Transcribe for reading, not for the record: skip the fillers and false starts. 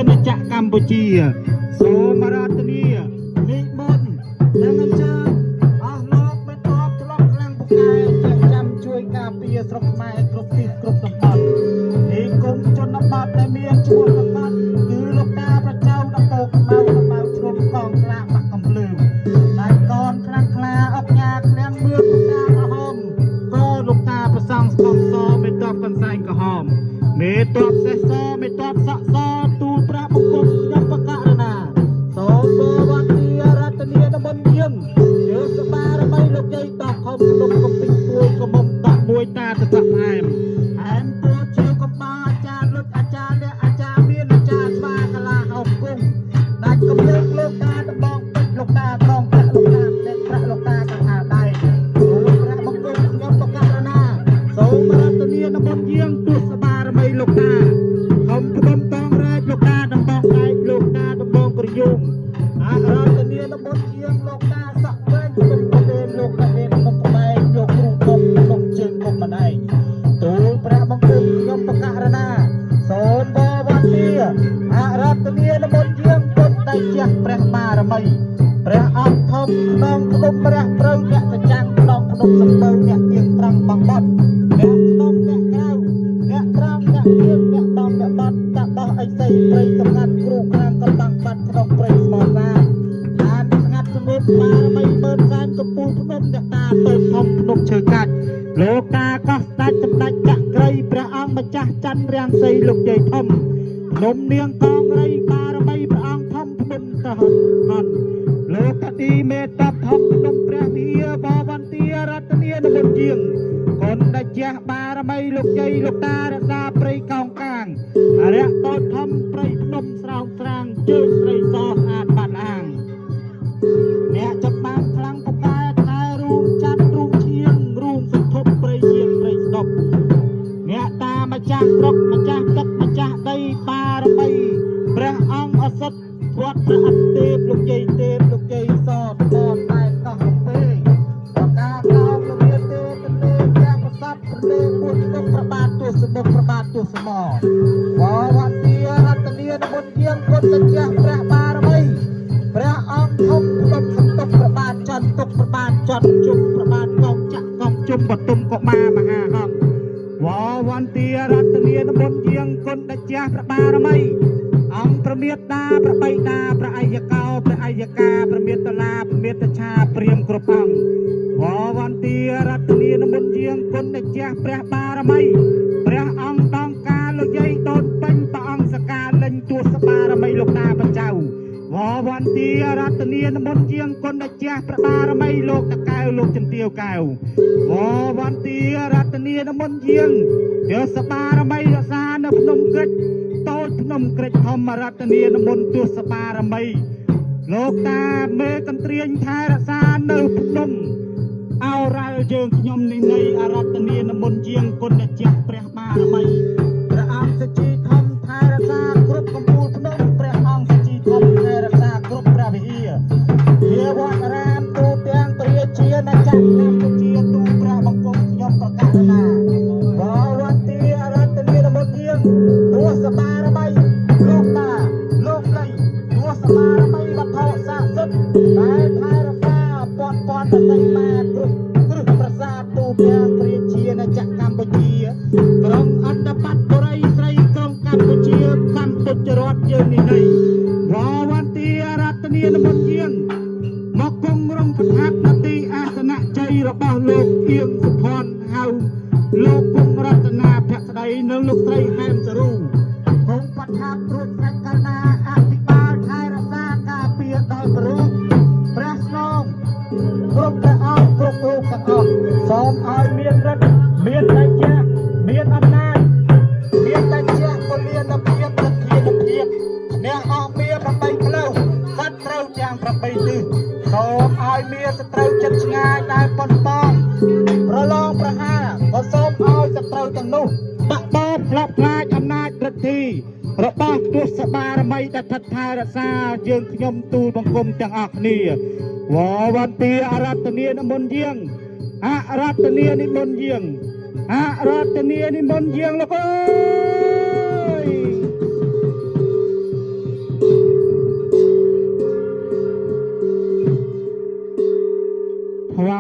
ណាចក្រកម្ពុជាសូមរតនានិមន្តនិងអញ្ជើញអស់លោកមេតបធ្លាប់ខ្លាំងពូកែចេះចាំជួយការពារស្រុកខ្មែរគ្រប់ទីគ្រប់តំបន់និគមជនបទដែលមានឈ្មោះប្រកាសគឺលោកតាប្រចៅដពោខ្មៅខ្មៅឈ្មោះកងខ្លាបាក់កំភ្លើងដៃកនខ្លាំងខ្លាអុកញ៉ាឃ្លាំងមឿនលោកតាក្រហមក៏លោកតាប្រសងស្គមសមេតបកន្សែងក្រហមមេតបសេះសមេតបសក់សទូលប្រាក់បង្គំខ្ញុំបកករណាសូមបវន្តារតនានមន្តយាងជើសបារមីលោកយាយតោះខំភ្នំកំពីពួយកមុំតោះមួយតាទៅសក់អែមអែមពួជាកំបាអាចារ្យលុចអាចារ្យអ្នកអាចារ្យមានអាចារ្យស្វាកាលាហោគង់ដាច់កំលើកលោកតាដបងពេជ្រលោកតាត្រង់ប្រាក់លោកតាអ្នកប្រាក់លោកតាកថាដៃទូលប្រាក់បង្គំខ្ញុំបកករណាសូមរតនានមន្តយាងទស្សបារមីលោកតាខំភ្នំតងរែកលោកតាដំបងដែកលោកតាដំបងក្រយងអរតនានមន្តយាងលោកតាសក់វែងខ្ញុំប្រេនលោកតាហេនមុខក្បែកលោកគ្រូគុំមុខជើងគុំម្ដែងទូលព្រះបង្គំខ្ញុំបករណាសូមបវន្តាអរតនានមន្តយាងពុទ្ធតេជះព្រះបារមីព្រះអង្គធំក្នុងភ្នំព្រះព្រៅអ្នកសចាំងក្នុងភ្នំសំពៅអ្នកទៀងត្រង់បងបត់អ្នកក្នុងអ្នកក្រៅអ្នកត្រង់អ្នកទៀងអ្នកដំអ្នកបាត់តាបោះអិសីព្រៃសម្ងាត់គ្រូខ្លាំងកំបាំងបាត់ក្នុងព្រៃស្មោសាឋានស្ងាត់ស្ងប់បារមីម៉ឺនសែនកំពូលភ្នំអ្នកតាតូចធំភ្នំឈើកាច់លោកតាកោះស្ដេចសម្ដេចចក្រីព្រះអង្គម្ចាស់ច័ន្ទរាំងសីលោកយាយធំភ្នំនាងកងរីបារមីព្រះអង្គធំភ្នំតហនលោកតាឌីមេតបធំភ្នំព្រះវិហារបវន្តារតនានមន្តយាងកុនដជះបារមីលោកយាយលោកតារក្សាព្រៃកោងកាងអរិយតូចធំព្រៃភ្នំស្រោងស្រាងជើងស្រីសស្អាតបាត់អាងអ្នកចម្បាំងខ្លាំងពូកែថែរូងច័ន្ទរូងឈៀងរូងសន្ធប់ព្រៃឈៀងព្រៃស្ដុបអ្នកតាម្ចាស់ស្រុកម្ចាស់ទឹកម្ចាស់ដីបារមីព្រះអង្គអសិទ្ធវត្តព្រះអន្តទេពលោកយាយទេពលោកយាយសតបនតែកោះរពេប្រការកោងលោកយាយទេទន្លេព្រះប្រសពទន្លេពួនទុកប្របាទទស្សមុខប្របាទទស្សមបវន្តារតនានមន្តយាងពុទ្ធជាព្រះបារមីព្រះអង្គធំភ្នំសន្ទុកប្របាទចន្ទទុកប្របាទចន្ទជុំប្របាទកងចាក់កងជុំបតុមកុមារមហាហង្សវវន្តារតនានមន្តយាងគុណតជាព្រះបារមីអង្គប្រមេតាប្របៃតាព្រះអាយកោព្រះអាយកាប្រមេតលាប្រមេតឆាព្រាមគ្រប់អង្គវវន្តារតនានមន្តយាងគុណតជាព្រះបារមីព្រះអង្គដងកាលោកយាយដូនពេញព្រះអង្គសកាលិញទស្សបារមីលោកតាបច្ចៅវវន្តារតនានមន្តយាងគុណតជាព្រះបារមីលោកតកែវលោកជំទាវកែវវវន្តារតនានមន្តយាងទស្សបារមីរក្សានៅភ្នំក្រិចតូចភ្នំក្រិចធម្មរតនានមន្តទស្សបារមីលោកតាមេកន្ត្រៀងថែរក្សានៅភ្នំអោរ៉ាល់យើងខ្ញុំនេះនៃអរតនានមន្តយាងគុណជាព្រះបារមីព្រះអង្គសជាធំថែរក្សាគ្រប់កំពូលភ្នំព្រះអង្គសជាធំថែរក្សាគ្រប់ព្រះវិហារវាវត្តរាមទូទាំងប្រជាណាចក្រកម្ពុជាទូព្រះបង្គំខ្ញុំប្រកាសណាវវន្តារតនានមន្តយាងទស្សបារមីលោកតាលោកលៃទស្សបារមីវត្ថុស័ក្តិសិទ្ធិដែលថែរក្សាពាន់ពាន់សីមាគ្រប់គ្រឹះប្រាសាទទូទាំងប្រជាណាចក្រកម្ពុជាក្រុងអន្តបតបុរីស្រីក្រុងកម្ពុជាកម្ពុជារដ្ឋយើងនេះនៃវវន្តារតនានមន្តយាងមកគង់រងប្រថាប់នទីអាសនៈជ័យរបស់លោកអៀងសុភ័ណ្ឌហៅលោកគង់រតនាភក្តីនិងលោកស្រីហែមសរូគង់ប្រថាប់រួចស្រេចកណ្ណាអភិបាលថែរក្សាការពារដល់ព្រះរូបព្រះស្នងគ្រប់ព្រះអង្គគ្រប់រូបទាំងអស់សូមឲ្យមានរិទ្ធមានតេជៈមានអំណាចមានតេជៈពលានភាពសទ្ធានភាពអ្នកអស់មាន8ផ្លូវសត្វត្រូវទាំង8ទិសសូមឲ្យមានសត្រូវចិត្តឆ្ងាយដែលប៉ុនប៉ងប្រឡងប្រហារក៏សូមឲ្យសត្រូវទាំងនោះបាក់បោផ្លាប់ផ្លាចអំណាចឫទ្ធីរបស់ទស្សបារមីដែលថិតថែរក្សាយើងខ្ញុំទូលបង្គំទាំងអស់គ្នាវវន្តាអរតនានមន្តយាងអរតនានិមន្តយាងអរតនានិមន្តយាងលោកអើយ ថ្វា